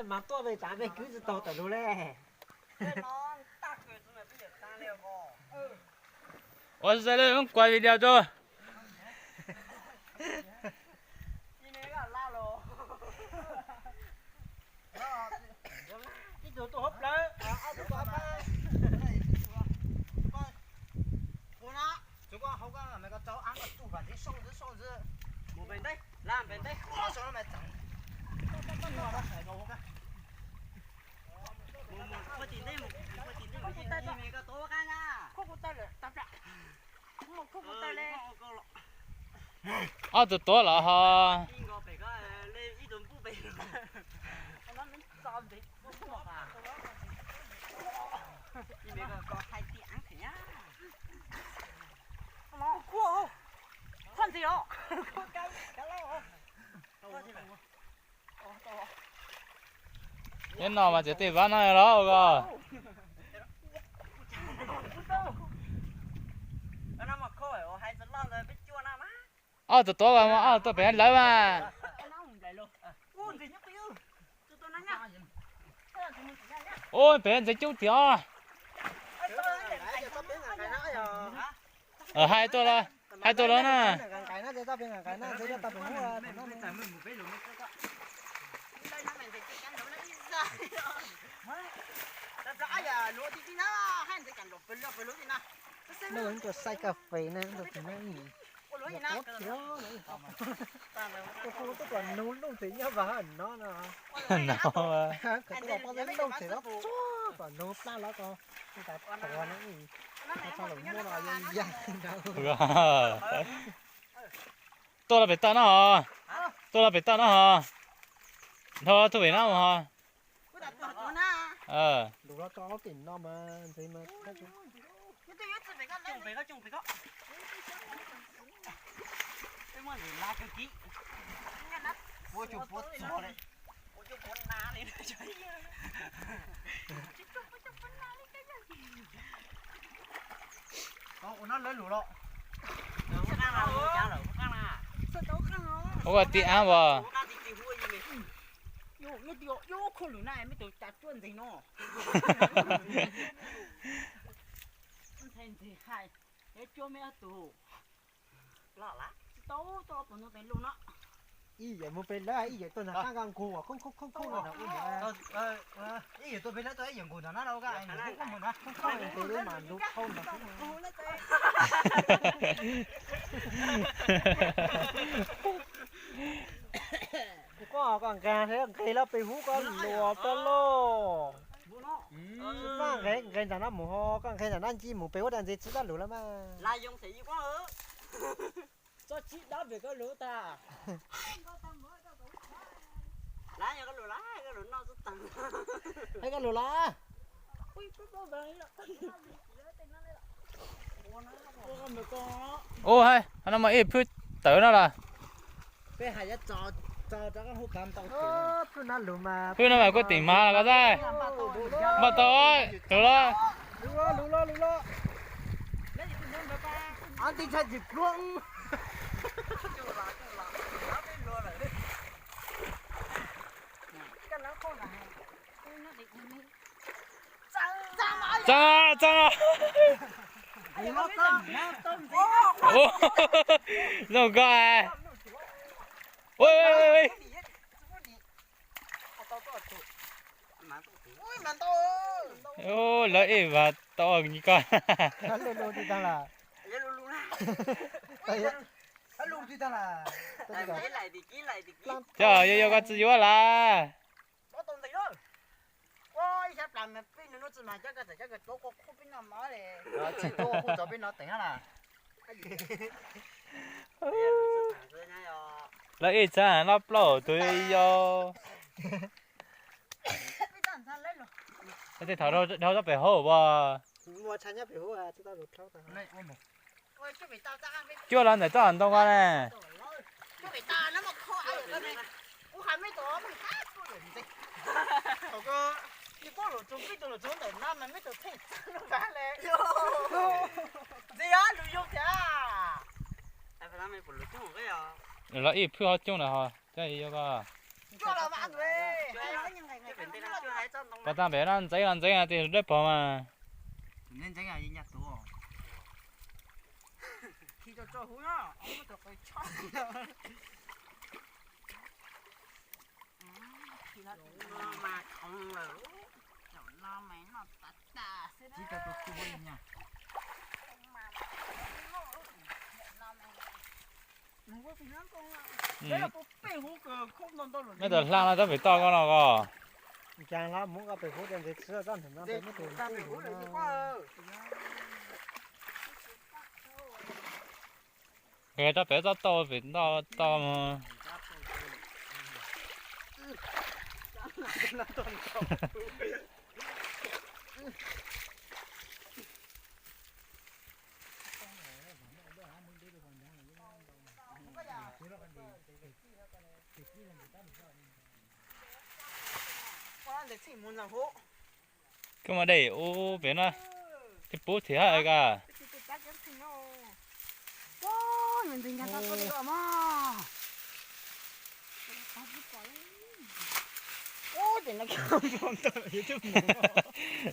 Mas tuaj me tsav me kwv tsis tau tawm lug le. Ua sai le kuaj video tso. Ib tug tuaj hauv plawv, ob tug tuaj hauv plawv. Kuv no, tsuav koj hauv koj me koj tau ab koj tsuj kom ntxiv sau ntxiv sau ntxiv. Mus pem ntej, laj pem ntej. Sau no mas tseem. Mus mus ua tim ntej mus, ua tim ntej mus, me koj tuav qab na. Ob tug tuav los ho. Nyob no mas txiav tej vab no los ko. Ob tug tuav mas ob tug pem lawv mas. Ua pem ntxeev coob tiag. Hais tuaj los, hais tuaj los na. Noj tus saib kas fes na, tus no. Tus no tuaj tom nug lub tsev nyob vas no no. No. Kom tuaj tom nug plab los ko. Tuaj no, txog los muaj no yeej yag. Tuaj los pem toj no ho. Tuaj los pem toj no ho. Dhau tuaj pem no ho. Lus los tau ob tim no mas ntxeev mas. Ua ti ab as. Ntxeev no. Ntxeev hais, cuab me ob tug. Tsis tau, tau pom no tes lus no. Ib yam mus pem lawv, ib yam tuaj nram qab nkaus nkaus khoob khoob khoob khoob no. Ib yam tuaj pem lawv tuaj ib yam nkaus nram no, ib yam nkaus mus no. Khoob khoob tes lub mas nrub khoob no. Kuv koj koj nqes, nqes los pem hub koj luas tau lauj. Tsis pab nqes, nqes nram no mus ho, koj nqes nram no ncig mus pem huab daj ntxiv tsis tau lus lawm mas. Tso tsib dab pem koj lus tag. Hais koj lus los. Ua hais, no mas ib phwb tawv no los. Peb hais, phwb no mas kuj tim mas los ko xav. Npaj tau, lus los. Txog, txog. Zoo koj. Ui, ui, ui. Lawv ib vas tau nyi koj. Cov yog yog koj tsis yuav lawm. Lawv ib txhab no plaub tus yau. Tej thaum dhau txoj pem hauv as. Cuaj los ntawm txoj ntoo ko ne. Los ib phwb ho coob na ho, cov yog ko. Pas tag pem no ntxeev los ntxeev tias dawb paug mas. Neb tus hla no tab pem toj koj no ko. Ncaag hla muab koj pem huv rau ntawd txhua txoj ntawm no pem muab tus ntawd. Nkag rau pem txoj tauj pem ntoj toj mus. Koj mas dej ub pem no, twb pub thiab hais koj.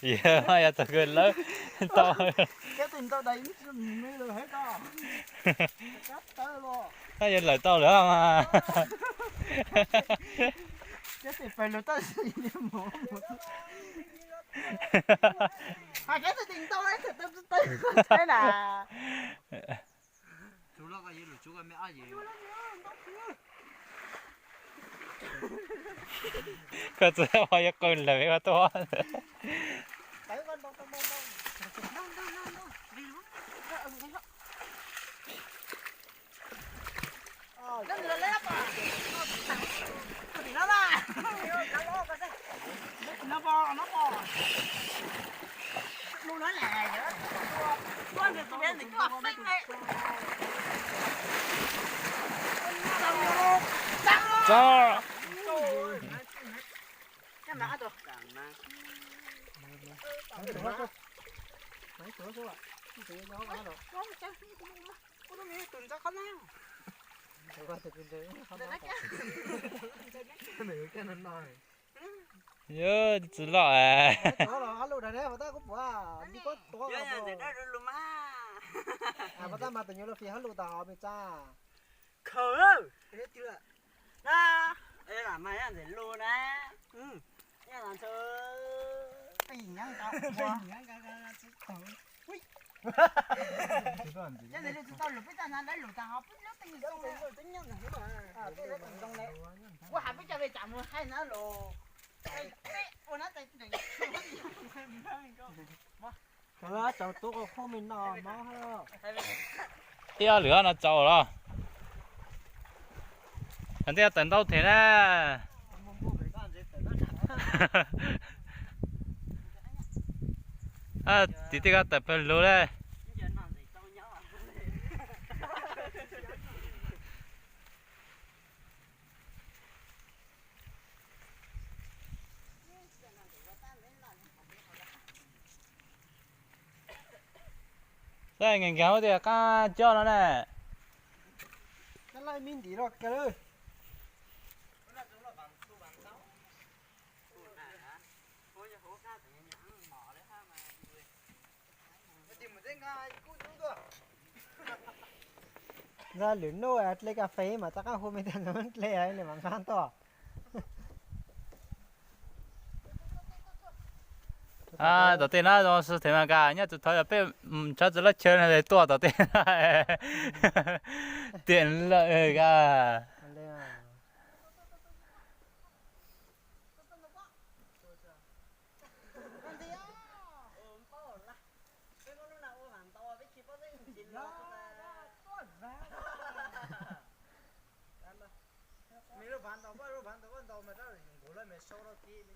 Yog yog tau kawg lawm tau. Yog lawm tau lawm mas. Koj txawm ua yuav qw lawm koj tuaj. Txog. Yog tsis loj. Ib ob lwm no txaus los. Ntej tawm ntau them na. Tim tej ko tawm pawg lug le. Saib nkees nkees tias qab coj no na. Nqa lwm nuj dle kas fes mas rov qab hu me tias nqa dle li mas nqa tuaj. Tom tej no zoo su them mas kas nyob txug thaum peb nrhav txug lub chaw no tuaj tom tej no. Tiam lawm kas.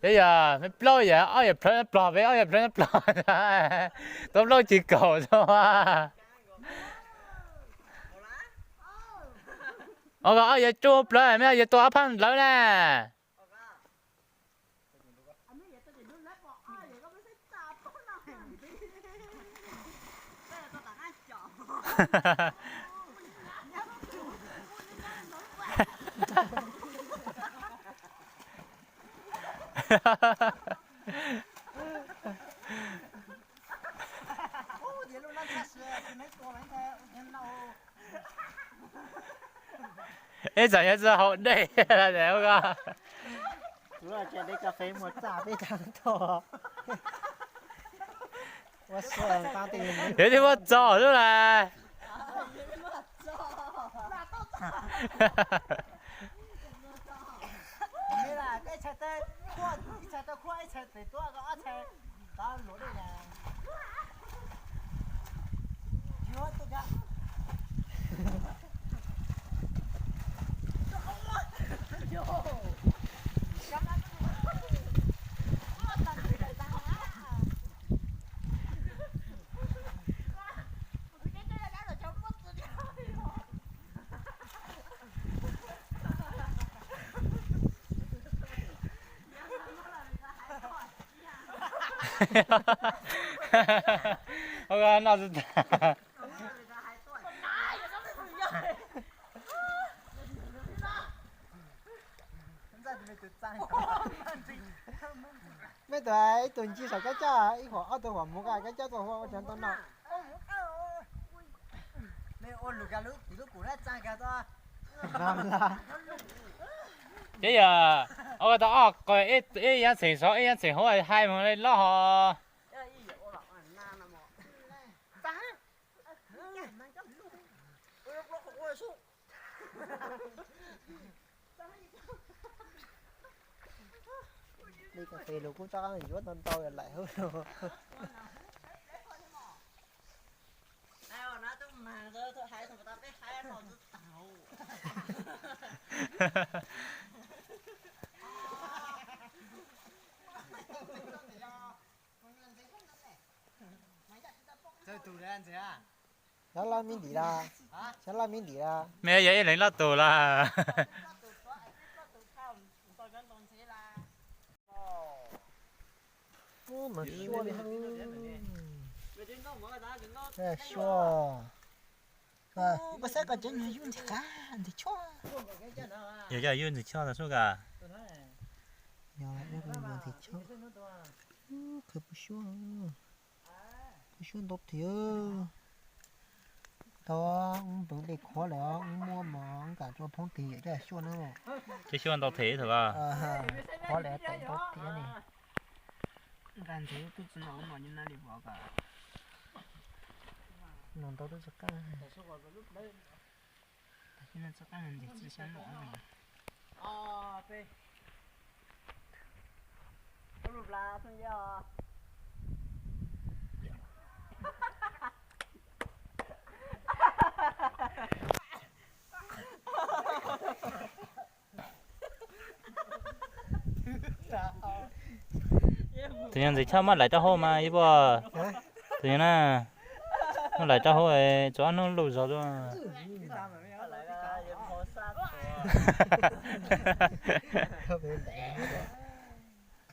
Peb yog me plaub yam ob yam plhawv nyob plog, peb ob yam plhawv nyob plog. Tau plaub tsis kaum xwb. Ua koj ob yam tsuj plawv, me ob yam tua ob phab ntawd na. Ib txawm yuav txog hauv dej lawm ko. Kuv los tseem de cà phê mus txaj peb cov tog. Ua xua nqa tes. Yuav twb muab txo xwb las. Ua noj tag. Mej tus ib tug ncig saum kab coj, ib huam ob tug huam mus ko kab coj tuaj hua ua tsav ntau no. Ces yog, ua tau ob qw, ib yav txheem saud ib yav txheem hauv hais mus li loj hos. Li cà phê los kuj tsob qab yuav tau ntau laim hauv. Xyov loj me ntim las, xyov loj me ntim las. Mej yog ib leeg loj tus las. Mas suab li, suab. Puas xav kom cov nyuag yug ntxim qab ntxim choj? Yog cov yug ntxim choj tau suab ka. Yog ib nyuag ntxim choj. Qhwv puas suab, puas suab ntau thiab. Tau, wb npws dej khuav lawm, wb muab mov wb kam tso phoob tig yawm coj suab na. Cov suab ntau thiab thaum ko. Khuav lawm tau ntau thiab ne. Nqa ntxiv tub txiv no no li vov ko. No ntau tub tsis qab. Tam sim no tsis qab ntxiv tsis xyov no. Tus nyuag ntxim choj muab laim rau hauv mas ib puas. Tus nyuag na, muab laim rau hauv, tsuav ob hnub luj zog tuaj.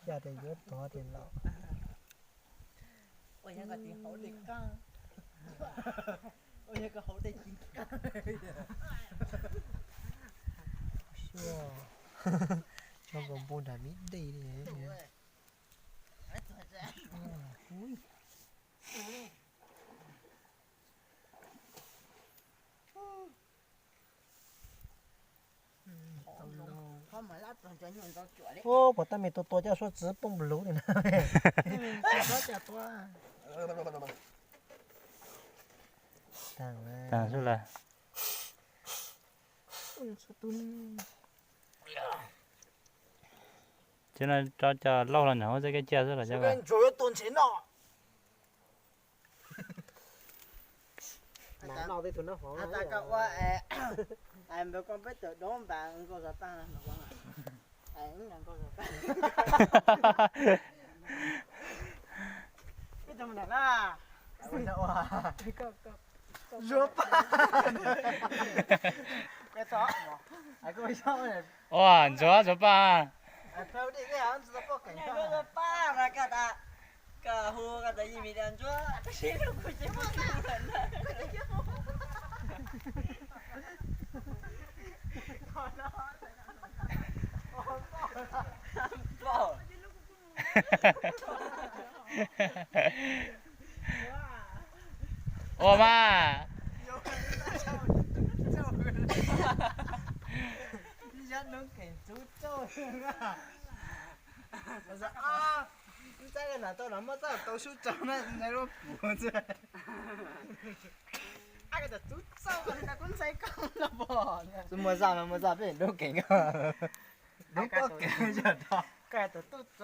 Yog tias yuav tod ces los. Tso nkaus npu nram me dej li. Ub, puas tab me tua tua coj suab txwv poob luv li na. Tag xwb las. Ces no rov coj lauj los ntawm hauv txoj kev cia xwb los cov ko. Zuag paj. Ua ntsuag zuag paj. Ua mas. Ntxaib na tau no muab txoj tau sub tso na, ntxaib lub puv xwb. Ab, koj tus tub txauj, koj kuj ntxaib koj los pom. Tub muaj zaj mas muaj zaj peb lub kev ko. Lub pob kev yog tog. Koj tus tub